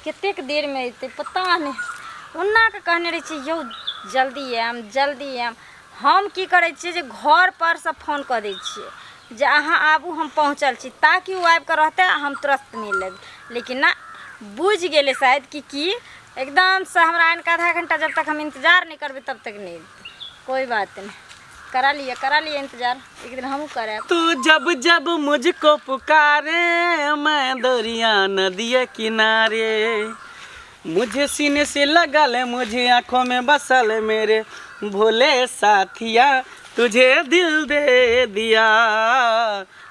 कतेक देरमे अयतै पता नहि। ओना कऽ कहने रहै छियै यौ जल्दी आयब जल्दी आयब। हम की करै छियै जे घरपर सँ फोन कऽ दै छियै जे अहाँ आबू हम पहुँचल छी, ताकि ओ आबि कऽ रहतै आ हम तुरन्तमे लेबै। लेकिन ना बुझि गेलै शायद कि की एकदमसँ हमरा आनिकऽ आधा घण्टा जब तक हम इन्तजार नहि करबै तब तक नहि अयतै। कोइ बात नहि, करा लिअ करा लिअ इन्तजार, एक दिन हमहूँ करायब। तू जब जब मुझको पुकारे मैं दरिया नदिया किनारे, मुझे सीने से लगा ले मुझे आंखों में बसा ले मेरे भोले साथिया, तुझे दिल दे दिया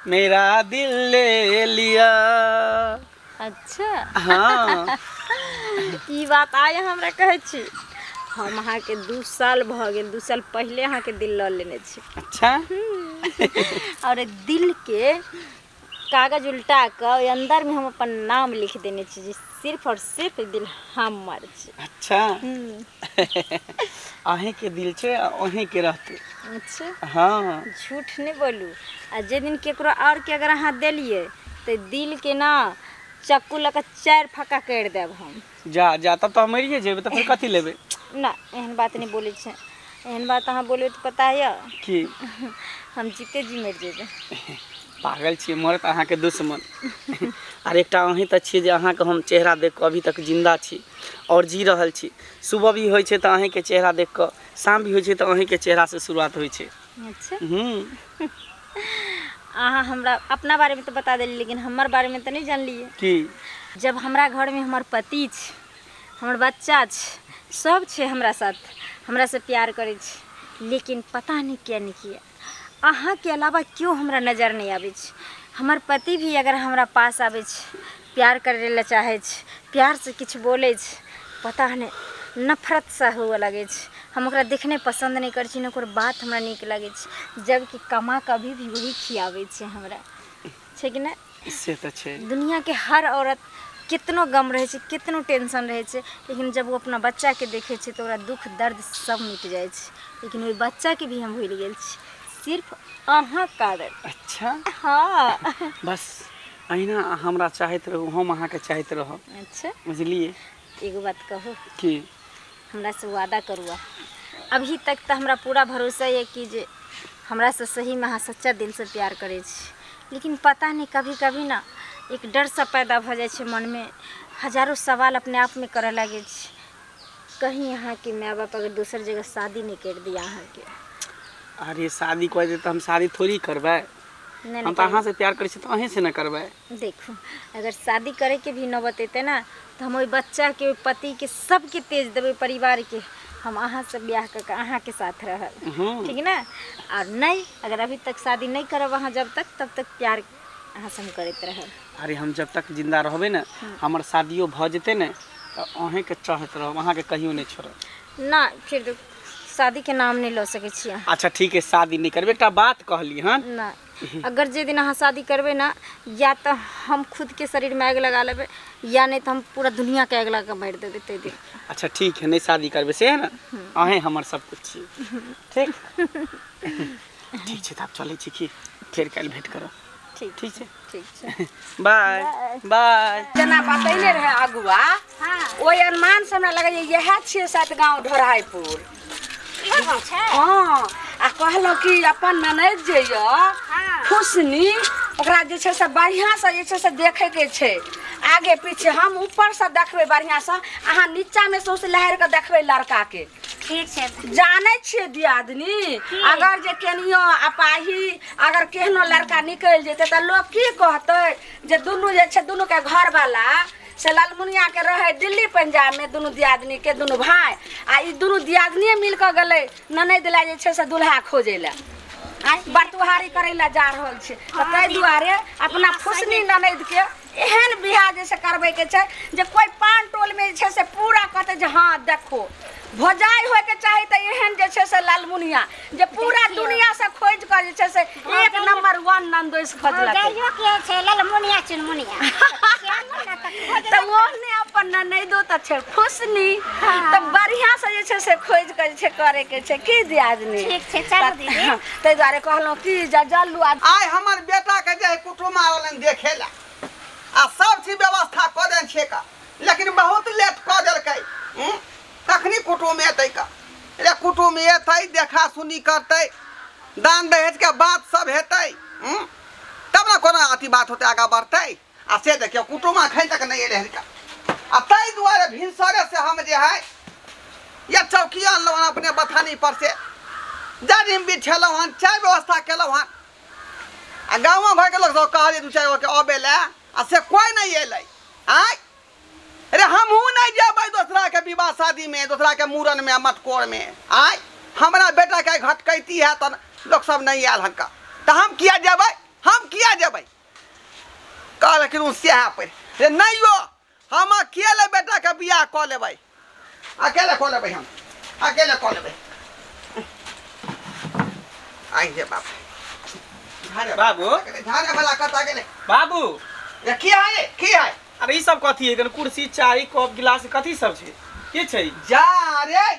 मेरा दिल ले लिया। अच्छा। हाँ। ई बात आइ हमरा कहै छी? हम अहाँके 2 साल भऽ गेल, 2 साल पहिले अहाँके दिल लऽ लेने छी। अच्छा। आओर एहि दिलके कागज उल्टा कऽ ओहि अन्दरमे हम अपन नाम लिख देने छी जे सिर्फ आओर सिर्फ ई दिल हमर छै। अच्छा। अहींके दिल छै आ अहींके रहतै। अच्छा। हाँ। झूठ नहि बोलू। आ जे दिन केकरो आओरके अगर अहाँ देलियै तऽ दिलके ना चक्कू लऽ कऽ 4 फक्का करि देब हम। जा जा, तब तऽ हम मरिए जेबै, तऽ फेर कथी लेबै? ना, एहन बात नहि बोलै छै। एहन बात अहाँ बोलबै तऽ पता यऽ की हम जीते जी मरि जेबै। पागल छियै, मरत अहाँके दुश्मन। आर एकटा अहीँ तऽ छियै जे अहाँके हम चेहरा देख कऽ अभी तक जिन्दा छी आओर जी रहल छी। सुबह भी होइ छै तऽ अहीँके चेहरा देख कऽ, शाम भी होइ छै तऽ अहीँके चेहरासँ शुरुआत होइ छै। अच्छा। हूँ। अहाँ हमरा अपना बारेमे तऽ बता देली, लेकिन हमर बारेमे तऽ नहि जानलियै। की? जब हमरा घरमे हमर पति छै, हमर बच्चा छै, सब छै हमरा साथ, हमरासँ प्यार करै छै, लेकिन पता नहि किया नहि किया अहाँके अलावा केओ हमरा नजर नहि आबै छै। हमर पति भी अगर हमरा पास आबै छै, प्यार करै लए चाहै छै, प्यारसँ किछु बोलै छै, पता नहि नफरत सा हुअ लगै छै। हम ओकरा देखने पसन्द नहि करै छी, नहि ओकर बात हमरा नीक लगै छै, जबकि कमा कऽ अभी भी वही खियाबै छै हमरा। छै कि नहि? से तऽ छै। दुनियाके हर औरत कितनो गम रहै छै, कितनो टेंशन रहै छै, लेकिन जब ओ अपना बच्चाके देखै छै तऽ ओकरा दुःख दर्द सब मिट जाइ छै। लेकिन ओहि बच्चाके भी हम भूलि गेल छी सिर्फ अहाँ कारण। अच्छा। हाँ। बस अहिना अहाँ हमरा चाहैत रहू, हम अहाँके चाहैत रहब। अच्छा। बुझलियै? एगो बात कहू? की? हमरासँ वादा करू अहाँ। अभी तक तऽ हमरा पूरा भरोसा यऽ कि जे हमरासँ सहीमे अहाँ सच्चा दिलसँ प्यार करै छी, लेकिन पता नहि कभी कभी ना एक डर सा पैदा भऽ जाइ छै मनमे, हजारो सवाल अपने आपमे करऽ लागै छी, कहीं अहाँके माय बाप अगर दोसर जगह शादी नहि करि दिअ अहाँके। अरे शादी कऽ देत तऽ हम शादी थोड़ी करबै। नहि। हम तऽ अहाँसँ प्यार करै छी तऽ अहीँसँ ने करबै। देखू, अगर शादी करैके भी नौबत एतै ने तऽ हम ओहि बच्चाके, ओहि पतिके, सबके तेज देबै, परिवारके। हम अहाँसँ बियाह कऽ कऽ अहाँके साथ रहब। ठीक ने? आओर नहि, अगर अभी तक शादी नहि करब अहाँ जब तक, तब तक प्यार अहाँसँ हम करैत रहब। अरे हम जब तक जिन्दा रहबै ने, हमर शादियो भऽ जेतै ने तऽ अहीँके चाहैत रहब, अहाँके कहियो नहि छोड़ब। ना, फिर शादीके नाम नहि लऽ सकै छी अहाँ। अच्छा ठीक है, शादी नहि करबै। एकटा बात कहली हन। ना, अगर जे दिन अहाँ शादी करबै ने, या तऽ हम खुदके शरीरमे आगि लगा लेबै, या नहि तऽ हम पूरा दुनिआँके आगि लगा कऽ मारि देबै ताहि दिन। अच्छा ठीक है, नहि शादी करबै से है ने? अहेँ हमर सब कुछ छी। ठीक ठीक छै, तऽ आब चलै छी की, फेर काल्हि भेँट करब। ठीक। ठीक छै। ठीक छै। बाय बाय। जेना बतैने रहै अगुआ, ओहि अनुमान से हमरा लगैए इएह छियै शायद गाँव ढोराइपुर। हँ, आ कहलहुँ कि अपन ननैद जे यऽ खुशनी, ओकरा जे छै से बढ़िआँसँ जे छै से देखैके छै आगे पीछे। हम ऊपरसँ देखबै बढ़िआँसँ, अहाँ नीचाँमे सौँसे लहरि कऽ देखबै लड़काके। ठीक छै। जानै छियै दियादनी, अगर जे केनियो अपाही अगर केहनो लड़का निकलि जेतै तऽ लोक की कहतै जे दुनू जे छै दुनूके घरवाला से ललमुनियाके रहै दिल्ली पंजाबमे, दुनू दियादनीके दुनू भाय, आ ई दुनू दियादनिए मिल कऽ गेलै ननैद लए जे छै से दुल्हा खोजै लए, आँय बटुहारी करै लए जा रहल छै। तऽ ताहि दुआरे अपना फुसनी ननैदके एहन बियाह जे छै करबैके छै जे कोइ पान टोलमे जे छै से पूरा कहतै जे हँ देखो भौजाइ होइके चाही, तऽ एहन जे छै से लालमुनिया जे पूरा दुनिया से खोजि कऽ जे छै से एक नंबर वन नंदोइस खोजलकै। भौजाइयो के छै ललमुनिया चुनमुनिया तऽ ओहने अपन ननैदो तऽ छै फुसनी, तऽ बढ़िआँ से जे छै से खोजि कऽ जे छै करैके छै की दियादनी? ठीक छै, चलू दीदी। ताहि दुआरे कहलहुँ की जे जल्लू आ आइ हमर बेटाके जे कुटुम आयल देखे ला आ सब चीज व्यवस्था कऽ देने छियै का। लेकिन बहुत लेट कऽ देलकै। कखनी कुटुम एतै का रे? कुटुम एतै, देखा सुनी करतै, दान दहेज के बात सब हेतै, तब ने कोनो अथी बात होतै, आगाँ बढ़तै। आ से देखियौ कुटुम अखन तक नहि एलै हन का। आ ताहि दुआरे भिनसरे से हम जे है या चौकी अनलहुँ हन अपने बथानी पर से, जाजिम बिछेलहुँ हन, चाय व्यवस्था केलहुँ हन। आ गाँवो घरके लोक सब कहलियै दू चारि गोके अबै लए, आ से कोइ नहि एलै। आँय रे, हमहूँ नहि जेबै दोसराके विवाह शादीमे, दोसराके मूड़नमे आ मटकोरमे। आँय, हमरा बेटाके घटकैती है तऽ लोक सब नहि आयल हन का, तऽ हम किया जेबै, हम किया जेबै? कहलखिन ओ सएह पर रे, नहि यो, हम अकेले बेटाके बियाह कऽ लेबै, अकेले कऽ लेबै, हम अकेले कऽ लेबै। आइ हे बाप, झाड़े बाबू। झाड़े वाला कतऽ गेलै? बाबू। रे की है, की है? अरे ई सब कथी है? कुर्सी, चाय, कप, गिलास कथी सब छै? के छै? जा रे,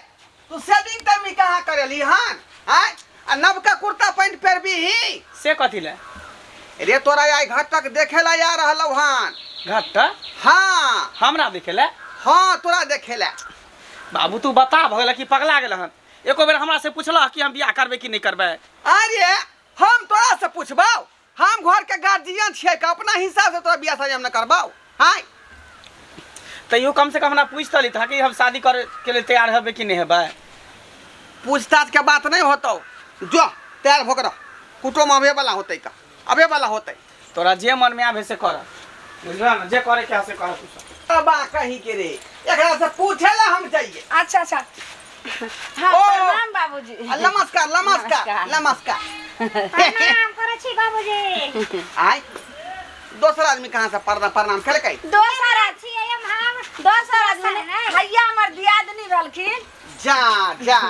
तू सेविंग तमी कहाँ करेली हन? आँय, आ नवका कुर्ता पैंट पहिरबी से कथी ले? रे तोरा आइ घटक देखे ला आ रहलौ हन। घटक? हाँ। हमरा देखे ला? हाँ, तोरा देखे ला। बाबू तू बता भऽ गेल कि पगला गेल हन? एको बेर हमरा से पुछलह कि हम बियाह करबै कि नहि करबै? अरे हम तोरा से पुछबौ? हम घर के गार्जियन छियै, अपना हिसाब से तोरा बियाह शादी हम न करबौ। हाँ, तैयो कम से कम हमरा पूछि तऽ लितह कि हम शादी करे के लेल तैयार हेबै कि नहि हेबै। पूछताछ के बात नहीं होतौ, जो तैयार भऽ के रह, कुटुम आबे वाला होतै का, आबे वाला होतै। तोरा जे मन में आबे से कर, बुझलह ने? जे करे के है से कर तू सब। बा कहीं के रे, एकरा से पूछे ला हम जाइए। अच्छा अच्छा, हाँ। ओ। प्रणाम बाबूजी। आ, नमस्कार नमस्कार नमस्कार। प्रणाम करै छी बाबूजी। आय, दोसर आदमी कहाँ से प्रणाम प्रणाम केलकै? दोसर आदमी छियै हम। दोसर आदमी नहि। नहि, हैया हमर दियादनी रहलखिन। जा जा,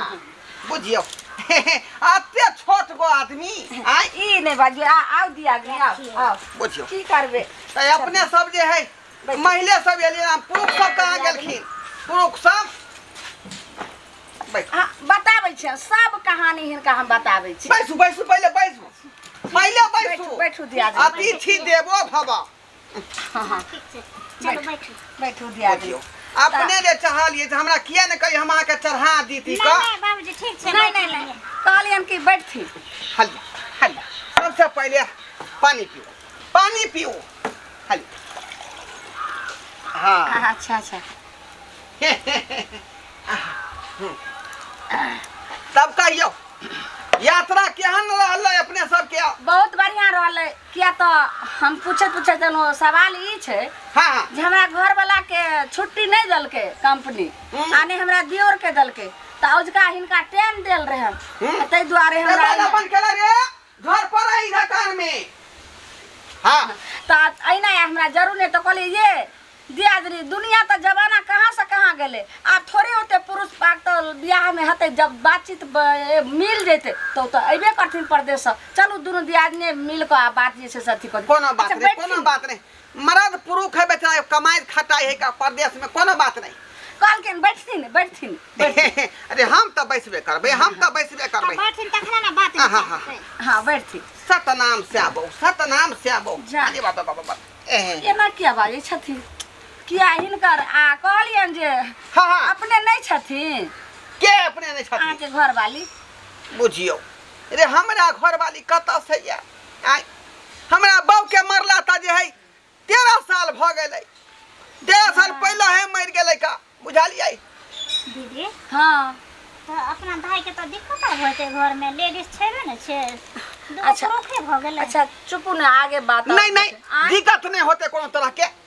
बुझियौ अते छोट गो आदमी। आय, ई नहि बाजू, आउ दियादनी, आउ आउ। बुझियौ की करबै तऽ अपने सब जे है महिले सब एलियै, पुरुष सब कहाँ गेलखिन? पुरुष सब बैठू। हाँ, बताबै छियै सब कहानी हिनका हम बताबै छी। बैसू बैसू, पहिले बैसू, पहिले बैसू। बैठू बैठू दियादनी। अतिथि देवो भव। हाँ हाँ। ठीक छै, चलू बैठू। बैठू दियादनी। बुझियौ अपने जे चाहलियै जे हमरा किया ने कही, हम अहाँके चढ़ा दीती नहि का। नहि बाबूजी, ठीक छै। नहीं नहीं नहीं, कहलियन कि बैठथिन। हलिया हलिया, सबसे पहले पानी पियो, पानी पियो, हलिया। हाँ। अच्छा अच्छा। तब कहियौ यात्रा केहन रहलै अपने सबके? बहुत बढ़िया रहलै, किया तऽ हम पूछैत पूछैत एलहुँ। सवाल ई छै हाँ जे हमरा घरवाला के छुट्टी नहि देलकै कंपनी आ नहि हमरा दियोर के देलकै, तऽ औजका हिनका टाइम देल रहै, ताहि दुआरे रे हमरा बाल अपन केला रे घर पर आई धकान में। हाँ, तऽ एना हमरा जरूर नहि तऽ कहलियै ये दियादनी, दुनिया तऽ जमाना कहाँ से कहाँ गेलै, आब थोड़े होते पुरुष पाक तऽ बियाहमे हेतै। जब बातचीत मिल जेतै तऽ ओ तऽ अयबे करथिन परदेशसँ। चलू दुनू दियादनी मिल कऽ आ बात जे छै से अथी करू। कोनो बात अच्छा, नहीं, कोनो बैठथिन। बात नहीं, मर्द पुरुष है बेचारा, कमाई खटाई है का परदेश में, कोनो बात नहीं। कहलखिन बैठथिन बैठथिन बैठथिन। अरे हम तऽ बैसबे करबै, हम तऽ बैसबे तऽ करबै। बैठथिन तखने ने बात हाँ, हाँ, हेतै। हाँ, बैठथिन। सतनाम श्याबो, सतनाम श्याबो। जा। अरे बाबा बाबा बाबा, एहे। एना किया बाजै छथिन? किया हिनकर आ कहलियनि जे हाँ हाँ अपने नहि छथिन? के अपने नहीं छथिन? अहाँके घरवाली। बुझियौ रे, हमरा घरवाली कतऽ से या? आँय, हमरा बहू के मरला तऽ जे है 13 साल भऽ गेलै, 13 साल पहिले है मरि गेलै का, बुझलियै? दीदी। हाँ। तऽ अपना भाई के तऽ दिक्कत आब होतै, घर में लेडीज छेबे ने छै, दूगो अच्छा। पुरुखे भऽ गेलै। अच्छा चुपू ने, आगे बात नहीं नहीं, आँय? दिक्कत नहीं होते कोनो तरह के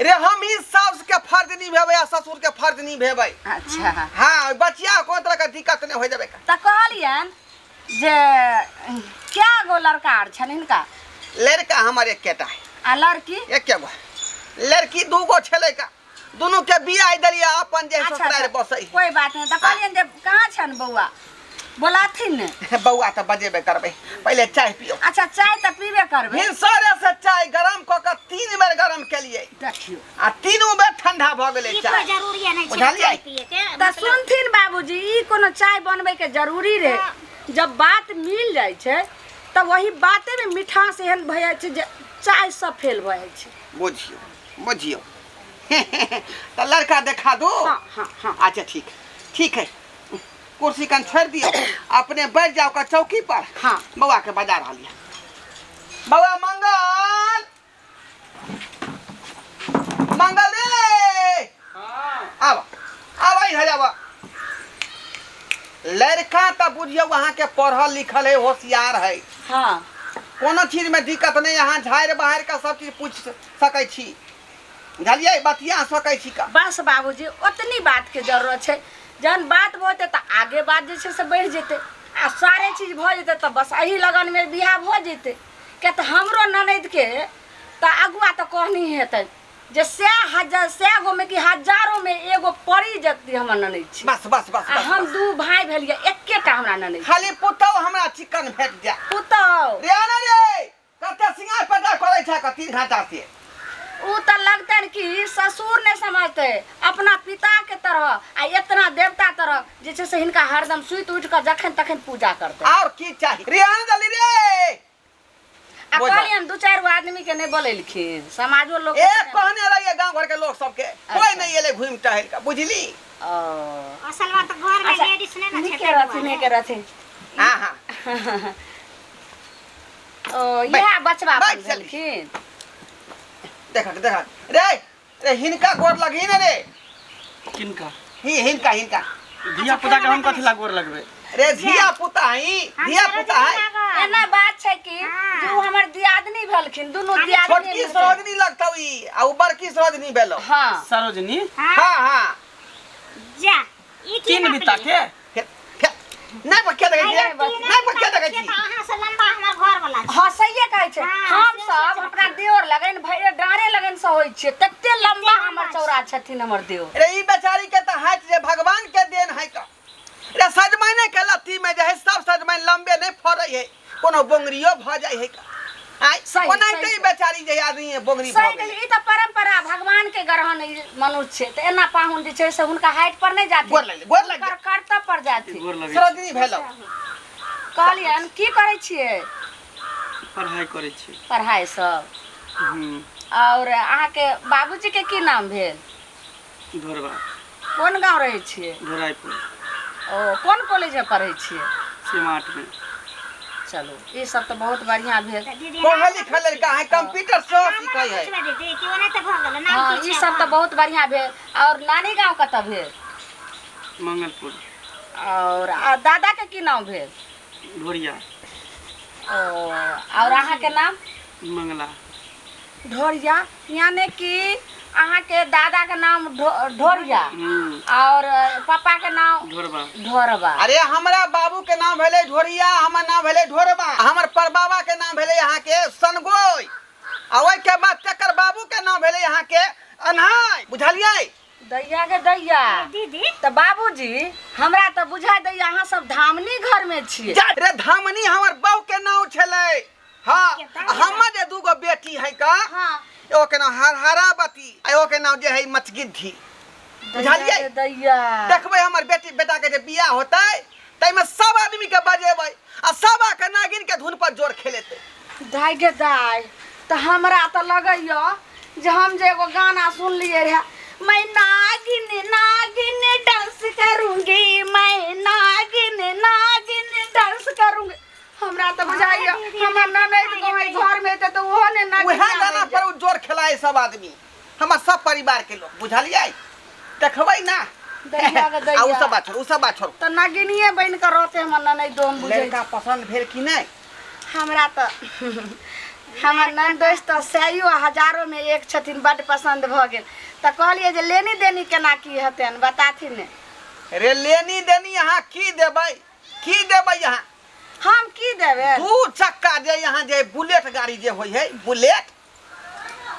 रे, हम ही साउस के फर्ज निभेबै आ ससुर के फर्ज निभेबै। अच्छा। हाँ, बचिया कोनो तरह के दिक्कत नहीं हो जेबै। तऽ कहलियनि जे क्या गो लड़का आर छनि हिनका? लड़का हमर एकेटा है। आ लड़की? एके गो लड़की, दू गो छलै का, दुनू के बियाह देलियै, अपन जे अच्छा ससुरारि अच्छा बसै। कोई बात नहीं। तऽ कहलियनि जे कहाँ छनि बौआ, बोलाथिन ने। बौआ तऽ बजेबे करबै, पहिले चाय पियो। अच्छा, चाय तऽ पीबे करबै। भिनसरे से चाय गरम कऽ के 3 बेर गरम केलियै देखियौ, आ तीनू बेर ठंडा भऽ गेलै ई चाय। कोई जरूरी नहि छै बुझलियै? चाय पिए के। तऽ सुनथिन बाबूजी, ई कोनो चाय बनबै के जरूरी रहै? जब बात मिल जाइ छै तऽ वही बाते में मिठास एहन भऽ जाइ छै जे चाय सब फेल भऽ जाइ छै। बुझियौ बुझियौ। तऽ लड़का देखा दू। हाँ हाँ हाँ। अच्छा ठीक ठीक है, कुर्सी कन छोड़ दियो, अपने बैठ जाओ का चौकी पर। हाँ। बउआ के बजा रहा है। बउआ मंगल, मंगल रे, आब आब इधर आब। लड़का तो बुझियो अहाँ के पढ़ल लिखल है, होशियार है। हाँ। कोनो चीज में दिक्कत नहीं, अहाँ झाड़ि बहारि के सब चीज पूछ सकै छी, बुझलियै, बतिया सकै छी का। बस बाबूजी ओतनी बात के जरूरत छै, जहन बात भऽ जेतै तऽ आगे बात जे छै से बढ़ि जेतै, आ सारे चीज भऽ जेतै तऽ बस एही लगनमे बियाह भऽ जेतै। किया तऽ हमरो ननदिके तऽ अगुआ तऽ कहनी हेतै जे सए हजार 100 गो में कि हजारों में एगो पड़ी जती हमर ननद छी। बस बस बस। आ हम दू भाई भेलियै, एकेटा हमरा ननद। खाली पुतहु हमरा चिकन भेट जाय। पुतहु रे आना रे, कते सिंगार पटा करै छै 3 घंटा से। उ तऽ लगतनि कि ससुर नहि समझतै, अपना पिता के तरह आ इतना देवता तरह जे छै से हिनका हरदम सुति उठि कऽ जखन तखन पूजा करतै। और की चाही रे आना जल्दी रे। आ कहलियनि 2-4 गो आदमी के नहि बोलेलखिन, समाजो लोक ए कहने रहिए गांव घर के लोग सबके, कोई नहीं एले घूम टहल के, बुझली। ओ असल बात घर में लेडीज नहीं ना नीके रहथिन, नीके रहथिन। हां हां। ओ इएह बचवा अपन भेलखिन। देख देख रे रे, हिनका गोर लगही ने रे। किनका? ही हिनका हिनका। धिया पुता के हम कथि ला गोर लगबे रे? धिया पुता ही, धिया पुता है। एना बात छै कि जो हमर दियादनी भेलखिन, दुनू दियादनी छोटकी सरोजनी लगतौ ई, आ उ बड़की सरोजनी भेलौ। हां सरोजनी। हां हां। जा ई की तीन बिता के नहीं बकिया देखै छी, नहीं बकिया देखै छी। अहाँ से लंबा हमर घर वाला। हां सहिए कहै छै, हम सब अपना देवर लगन भैरे डारे लगन से होई छै, तते लंबा हमर चौरा छथिन हमर देवर। रे ई बेचारी के त हाथ जे भगवान के देन है का रे, सजमैने के लत्ती में जे है सब सजमैन लंबे नहीं फरै है, कोनो बोंगरियो भ जाइ है का। आइ ओनाहिते ई बेचारी जे आदमी बोंगरी भ गेल। ई त परंपरा भगवान के ग्रहण मनुष्य छै, त एना पाहुन जे छै से हुनका हाइट पर नहीं जाती, गोर लगले, गोर लगले, कर्तव्य पर जाती। सरोजनी भेलौ। कहलियन की करै छियै? पढ़ाई करै छियै। पढ़ाई सब। और अहाँ के बाबूजी के की नाम भेल? ढोरबा। कोन गांव रहै छियै? ढोराईपुर। ओ कोन कॉलेज में पढ़ै छियै? सीमाट में। चलो ये सब तो बहुत बढ़िया भेल। पढ़ल लिखल लड़का है, कंप्यूटर सेहो सीखै है। हाँ ये सब तो बहुत बढ़िया भेल। और नानी गांव कतऽ भेल? मंगलपुर। और दादा के की नाम भेल? ढोरिया। ओ और अहाँ के नाम? मंगला। ढोरिया यानी कि अहाँ के दादा के नाम ढोरिया और पापा के नाम ढोरबा। ढोरबा। अरे हमरा बाबू के नाम भेलै ढोरिया, हमर नाम भेलै ढोरबा, हमर परबाबा के नाम भेलै अहाँ के सनगोई, आ ओहि के बाद तकर बाबू के नाम भेलै अहाँ के अन्हाय, बुझलियै? दैया के दैया दीदी। त बाबूजी हमरा त बुझा दैया अहाँ सब धामनी घर में छियै। रे धामनी हमर बहू के नाम छलै। हाँ हमर जे दूगो बेटी है का, हाँ एगो के नाम हरहरावती आ एगो के नाम जे है मचगिद्धी, बुझलियै? दैया देखबै हमर बेटी बेटा के जे बियाह होतै ताहिमे सब आदमी के बजेबै आ सब आके नागिन के धुन पर जोर खेलेतै। दाइ गे दाइ, त हमरा त लगैया जे हम जे एगो गाना सुनलियै रहे, मैं नागिन नागिन डांस करूंगी, मैं नागिन नागिन डांस करूंगी। हमरा त बुझाइया हमर ननैद गाँव घर में त ओहो ने नागिन उएह गाना पर उ जोर खेलाए सब आदमी, हमर सब परिवार के लोग, बुझलियै? देखबै ना। दैया गे दैया। आ उ सब बात छोड़ू, उ सब बात छोड़ू। त नागिनिये बनि कऽ रहतै हमर ननैद, हम बुझै लड़का पसंद भेल कि नहि? हमरा त हमर ननदोस त सैयो हजारों में एक छथिन, बड्ड पसंद भऽ गेल। त कहलियै जे लेनी देनी केना की हेतनि बताथिन ने। रे लेनी देनी अहाँ की देबै, की देबै अहाँ? हम की देबै? 2 चक्का जे यहाँ जे बुलेट गाड़ी जे होइ है, बुलेट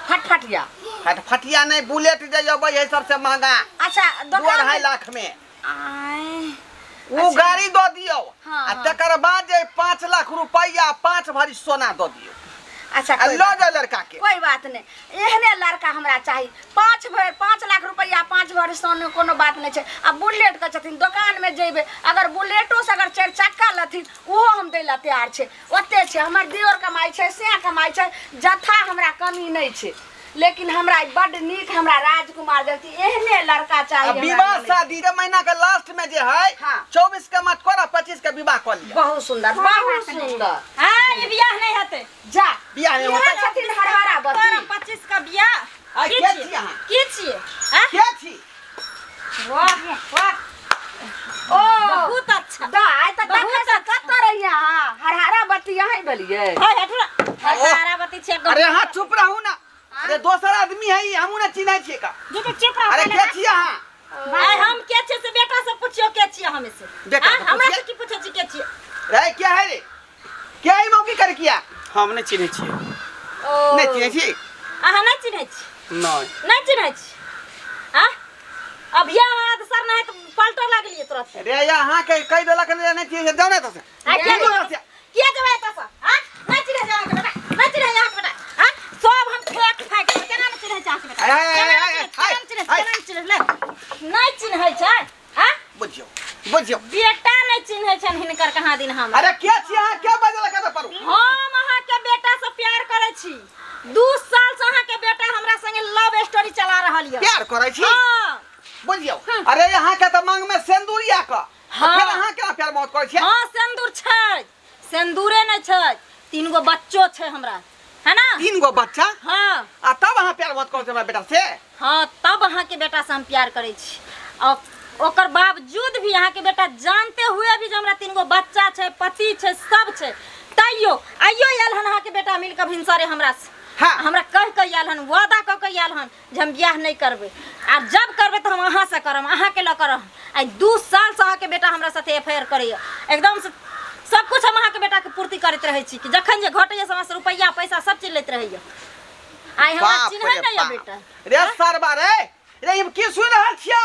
फटफटिया। फटफटिया नहीं, बुलेट जे अबै है सबसे महंगा। अच्छा 2.5 लाख में वो गाड़ी दऽ दियौ। हाँ, आ तकर बाद जे 5 लाख रुपैआ 5 भरी सोना दऽ दियौ। अच्छा आ लऽ जाउ लड़का के। कोई बात नहीं, एहने लड़का हमरा चाही। 5 लाख रुपैआ 5 भरी सोना कोनो बात नहीं छै। आ बुलेट के छथिन, दोकान में जेबै अगर बुलेटो से अगर 4 चक्का लथिन ओहो हम दै ला तैयार छै। ओते छै हमर दियोर कमाइ छै, से कमाइ छै, जथा हमरा कमी नहीं छै। लेकिन हमरा ई बड्ड नीक हमरा राजकुमार जगती एहने लड़का चाही आ हमरा विवाह ननैद। शादी के महीना के लास्ट में जे है हाँ। 24 के मटकोरा 25 के विवाह कऽ लिअ। बहुत सुंदर बहुत सुंदर। हाँ, ई बियाह नहीं हेतै। जा बियाह नहि इएह होतै। छथिन हरहरा तोरा बती। 25 का बियाह। आ, की के छियै? छी अहाँ? की छियै? आँ? के छी? वाह वाह, ओ बहुत अच्छा। दाइ तऽ बहुत तखन से कतऽ रहियै अहाँ? हरहरा बती अहीं भेलियै? हाय हटू ना। हरहरा बती छियै। अरे अहाँ चुप रहू ना। अरे दोसर आदमी है ई, हमहूँ ने चिन्है छियै का। दीदी चुप रहो। अरे पहिले के छी अहाँ? आइ हम के छियै से बेटा से पुछियो के छियै हम से। बेटा आँ, से हमरा पुछियै? से की पूछै छी के छियै? रे क्या है रे? क्या है मौकी कर किया? हम नहि चिन्है छियै। ओ नहीं चिन्है छी? अहाँ नहि चिन्है छी? नहि। नहि चिन्है छी? आँ, अभिये अहाँ सर नहि तऽ पलटऽ लागलियै तुरंत। रे अहाँ के कहि देलक ने नहि चिन्है छै, जाउ ने एतऽ से। आ किया जाउ जेबै? से। किया जेबै एतऽ से? आँ, नहि चिन्है छै अहाँके बेटा, नहि चिन्है छै अहाँके बेटा। आँ, सब हम फेक फाकि देबै। केना नहि चिन्है छै अहाँके बेटा? आय, आय, केना आय, नहि आय, चिन्है? केना नहि चिन्है? आय। केना नहि चिन्है? ले, नहि चिन्है छै? आँ, बुझियौ बुझियौ, बेटा नहि चिन्है छनि हिनकर कहाँ दिन हमरा। अरे के छी अहाँ? के बजलक एतऽ पर? हम अहाँके बेटा से प्यार करै छी। 2 साल से अहाँके बेटा हमरा संगे लव स्टोरी चला रहल यऽ। प्यार करै छी? हाँ। बुझियौ, अरे अहाँ के तऽ मांग में सिंदूर या क। हाँ। फेर अहाँ केना प्यार मोहब्बत करै छियै? हाँ, सिंदूर छै, सिंदूरे नहि छै, 3 गो बच्चो छै हमरा, है ना? 3 गो बच्चा? हाँ। आ तब अहाँ प्यार मोहब्बत करै छी हमरा बेटा से? हाँ, तब अहाँके बेटा से हम प्यार करै छी। और ओकर बावजूद भी अहाँके बेटा जानते हुए भी जे हमरा 3 गो बच्चा छै, पति छै, सब छै, तैयो आइयो आयल हन अहाँके बेटा मिल कऽ भिनसरे हमरा से। हाँ। हमरा कहि कऽ आयल हन, वादा कऽ कऽ आयल हन जे हम बियाह नहि करबै, आ जब करबै तऽ हम अहाँ से करब, अहाँके लऽ कऽ रहब। आइ 2 साल से अहाँके बेटा हमरा साथे एफ I R करैया, एकदम से सब कुछ हम अहाँके बेटाके पूर्ति करैत रहै छी कि जखन जे घटैया से हमरा से रुपैआ पैसा सब चीज लैत रहैया। आइ हमरा बाप चिन्है रे नहि यऽ बाप। बेटा। रे सरबा रे, रे हम की सुनि रहल छियौ?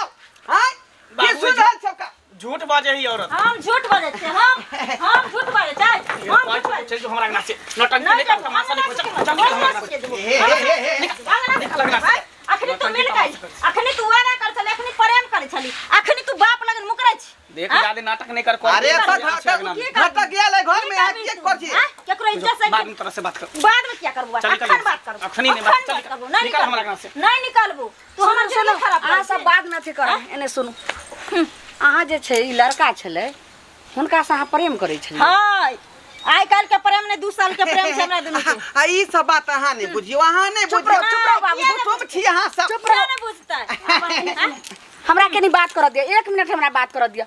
आँय, की बाबू, सुनि रहल छियौ का? झूठ बाजै ही औरत। हम झूठ बाजै छियै? हम झूठ बाजै छियै? हम झूठ बाजै? चल जो हमरा अंगना से, नौटंकी नहि नहि कर, जाउ, तमाशा नहि अंगना कर, से चल निकल हमरा अंगना से। केना हे हे हे हे। अंगना से निकल अंगना से। अखनी तू मिल गई, अखनी तू वादा कर छली, अखनी प्रेम करे छली, अखनी तू बाप लगन मुकरै छी। देख, आँ? ज्यादा नाटक नहीं कर। अरे कर तऽ कर अंगना में। घटक गेल है घर में, की अहाँ करबी की तू? करै छी? आँ? केकरो इज्जत से बाद में तोरा से बात कर। बाद में क्या करबू? चल निकल अखन यहाँ बात से। करबू। अखनी नहीं बात, अखन चल बात निकल। करबू। नहीं निकल हमरा निकलबू। अंगना से। नहीं निकलबू। तू हमर सुनू जिंदगी सुनू, खराब अहाँ करै सब छी। बाद में अथी करब। एने सुनू, अहाँ जे छै ई लड़का छलै, हुनका से अहाँ प्रेम करै छलियै? हाँ, आइ काल्हि के प्रेम नहि, 2 साल के प्रेम छै हमरा दुनू के। आ ई सब बात अहाँ नहि बुझियौ, अहाँ नहि चुप बुझियौ। रहो, चुप रहो बाबू। चुप छी अहाँ सब। चुप रहो। किया नहि बुझतै? आँ? हमरा कनी बात करऽ दिअ, 1 मिनट हमरा बात करऽ दिअ।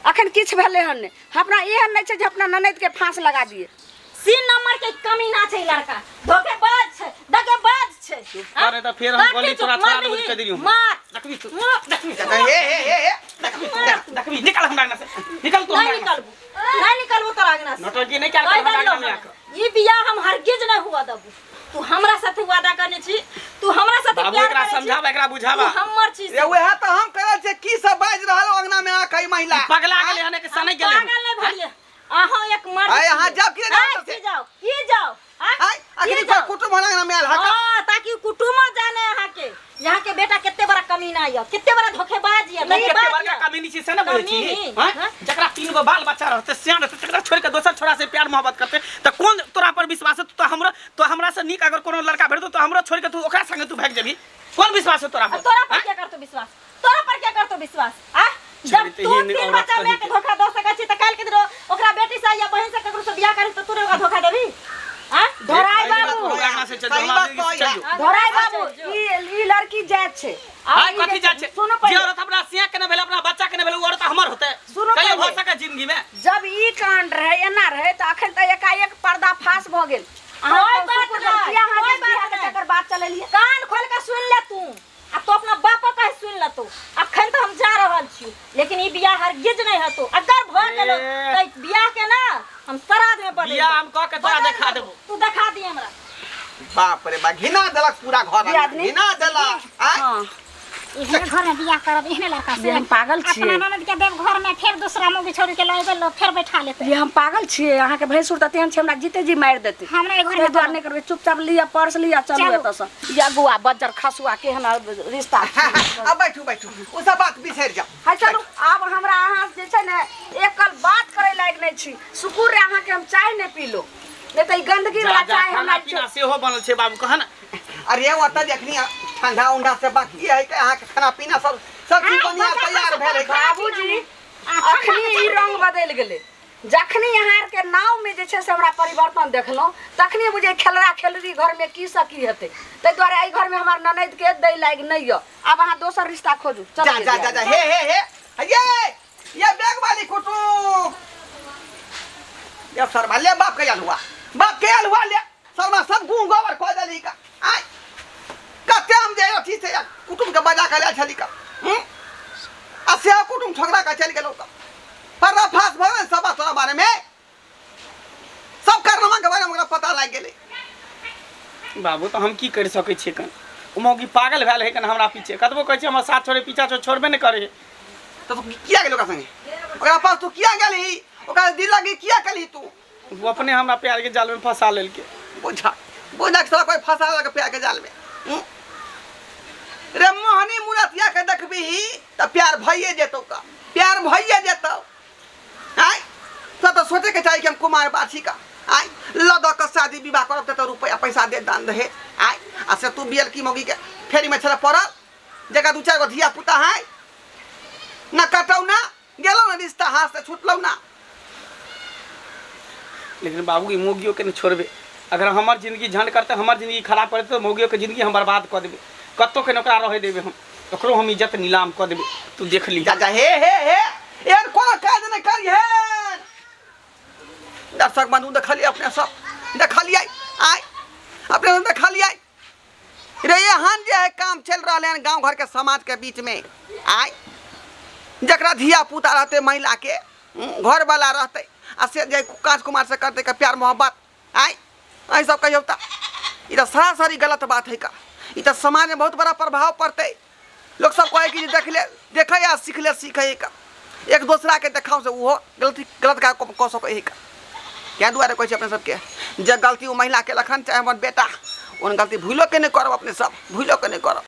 अखन किछु भेलै हन नहि, अपना एहन नहि छै जे अपना ननैद के फांस लगा दिए। 3 नंबर के कमीना छै ई लड़का, धोखेबाज छै, दगेबाज छै। चुप कर, नहीं तऽ फेर हम काफी गोली चुप, तोरा छोड़ा मारबिही, देबो, कहि देलियौ। मार। देखबी तू, मार। देखबी। हे हे हे हे। देखबी, देखबी, निकल हमरा अंगना से, निकल तू नहीं हमरा अंगना से। निकलबू, नहीं निकलबू तोरा अंगना से। नौटंकी नहीं कयल कर कहि हमरा देलियौ अंगना में हमरा। आके। ई बियाह हम हरगिज नहीं हुआ देबू। तू हमरा साथे वादा करने छी, तू हमरा साथे बाबू प्यार एकरा करै छी। समझाबा, एकरा बुझाबा। तू हमर छी। रे उएह तऽ हम कहै छियै, की सब बाजि रहल अंगना में आके ई महिला? ई पगला गेलै हन, कि सनकि गेलै हन? पागल नहीं भेलियै। अहाँ एक मर्द आय, अहाँ छियै। जाउ कि नहि जाउ आय, एतऽ से? की जाउ, की जाउ? आय, आय, की अखनी जाउ? कुटुम्ब अंगना में आयल हका। हाँ, ताकि कुटुम्ब जाने अहाँके, यहाँ के बेटा कते बड़ा कमीना यऽ, कते बड़ा धोखेबाज यऽ, तू कते दगेबाज बड़का यऽ। कमीनी छी से ने बुझै छी? कमीनी, हाँ? हाँ? जकरा 3 गो बाल बच्चा रहतै, सियान रहतै, तकरा छोड़ि कऽ दोसर छोड़ा से प्यार मोहब्बत करतै तऽ कोन तोरा पर विश्वास है? तू तऽ हमरो, तो हमरा से नीक अगर कोनो लड़का भेटतौ तऽ हमरो छोड़ि कऽ तू ओकरा संगे तू भागि जेबही। कोन विश्वास है तोरा पर? तोरा पर हाँ? क्या करतौ विश्वास? तोरा पर क्या करतौ विश्वास? आ जब चरित्रहीन तू 3 औरत बच्चा कहीं माय के के। धोखा दऽ सकै छी तऽ काल्हि के दिन ओकरा बेटी से या बहिन से ककरो से बियाह करी तऽ तू ओकरा धोखा देबही? आ? धोराइ एक बाबू। हमरा अंगना से चल सही जाओ, बात हमरा कहै चल है। जाओ। धोराइ बाबू, ई लड़की जात छै। आ आय ई कथी जे जात छै? सुनू जे पहिले। औरत अपना सिया के नहि भेल, अपना बच्चा के नहि भेल, ओ औरत हमर होतै। सुनू कहियो भऽ पहिले। सकै जिंदगी में? जब ई कांड रहै, एना रहै, तऽ अखन तऽ एकाएक पर्दाफाश भऽ गेल। अहाँ कोई तऽ बात सुकुर नहि, किया अहाँ कोई जे बियाह बात के नहि। चक्कर बात चलेलियै? कान खोल के सुन ले तू, आ तू अपना बापो कहे सुन ले तू। अखन तऽ हम जा रहल छी, लेकिन ई बियाह हरगिज नहि हेतौ। अगर भऽ गेलो ए। तऽ ई बियाह के ना हम श्राद्ध में बदलि बियाह देबौ। हम कऽ के तोरा बदलि देखा देबौ। देबौ। तू देखा दिए हमरा। बाप रे बा, घिना देलक पूरा घर, दियादनी? घिना देलक। आय, हाँ। एहने घर में बियाह करब, एहने लड़का से। ये हम पागल छियै। अपना ननद के देब घर में, फेर दूसरा मौगी छोड़ के लएबै लोग, फेर बैठा लेतै। ये हम पागल छियै। अहाँके भैंसुर तऽ तेहन छै, हमरा जीते जी मारि देतै। हमरा ई घर ताहि में दुआरे नहि करबै। चुपचाप लिअ पर्स, लिअ, चलू चलू। एतऽसँ। या गुआ बज्जर खसुआ केहन रिश्ता छै। अब बैठू बैठू, ओ सब बात बिसरि जाउ। है चलू, आब हमरा अहाँ जे छै ने एकल बात करै लायक नहि छी। शुक्र रे अहाँके हम चाय नहि पीलो, नहि तऽ ई गंदगी जा वाला जा, चाय खाना हमरा पीना सेहो बनल छै बाबू, कह ने। अरे ओतऽ जखनी ठंडा उंडा से बाकी है कि अहाँके खाना पीना सब सब चीज हाँ, बढ़िया बच्चा तैयार सब भेल है। बाबूजी अखनी ई रंग बदलि गेलै। जखनी अहाँ आरके नावमे जे छै से हमरा परिवर्तन देखलहुँ तखनी बुझै खेलरा खेलरी घरमे की सब की हेतै। ताहि दुआरे एहि घरमे हमर ननदिके दै लायक नहि यऽ। आब अहाँ दोसर रिश्ता खोजू। जा चलू जा जा जा, हे हे हे, ये बैग वाली कुटुम ये शर्मा ले, बाप के आयल हुआ, बाप के आयल हुआ, ले शर्मा सब गुं गोबर खो देली का। आय कते हम जे अथी से कुटुम के बजा के लायल छली का, आ से कुटुम ठोकरा के चलि गेलौ का। पर्दाफाश भऽ गेल सब तोरा बारे में, सब कारनामा के बारे में ओकरा पता लागि गेलै। बाबू तऽ हम की करि सकै छियै कन? ओ मौगी पागल भेल है कन हमरा पीछे, कतबो कहै छियै हमर साथ छोड़े पीछा छोड़बे नहि करै है। तऽ तू किया गेल ओकरा संगे? ओकरा पास तू किया गेलही? ओकरा दिल लगी किया केलही तू? ओ अपने हमरा प्यार के जाल में फंसा लेलकै। बुझा बुझा के साला कोई फंसा लेलक प्यार के जाल में। रे मोहनी मुरतिया के देखबिही तऽ प्यार भइए जेतौ का, प्यार भइए जेतौ। आय तो तऽ सोचे के चाही कि हम कुमार बाछी का आय ल दऽ कऽ शादी विवाह करब तऽ रुपया पैसा दे दान दहे। आय आ से तू बियल की मौगी के फेरी में छला पड़ल, जकरा दू चारि गो धिया पुता है ना कटौ ना गेलौ ना रिश्ता हाथ से छुटलौ ना। लेकिन बाबू ई मौगियो के नहीं छोड़बे, अगर हमर जिंदगी झंड करते, हमर जिंदगी खराब करते तो मौगियो के जिंदगी हम बर्बाद कऽ देबै। कतौ के ओकरा रहै देबै हम, ओकरो हम इज्जत नीलाम कऽ देबै। तू देख ली। जा जा, हे हे हे, एहन कोनो काज नहि करिहेन। दर्शक बंधु देखलियै अपने सब, देखलियै आय अपने सब देखलियै रे एहन जे है काम चलि रहलै हन गाँव घरके समाजके बीच में। आय जकरा धिया पुता रहतै महिला के, घरवाला रहतै आ से जे काज कुमार से करतै के प्यार मोहब्बत, आय एहि सब कहियौ तऽ ई तऽ सरासरी गलत बात है का। ई तऽ समाज में बहुत बड़ा प्रभाव पड़तै। लोक सब कहै कि जे देख ले, देखै आ सीख ले, सीखै का एक दोसरा के देखाव से ओहो गलती गलत काज कऽ सकै है का। ताहि दुआरे कहै छी अपने सबके जे गलती ओ महिला केलक हन चाहे हमर बेटा, ओहन गलती भूलो के नहि करब, अपने सब भूलो के नहि करब।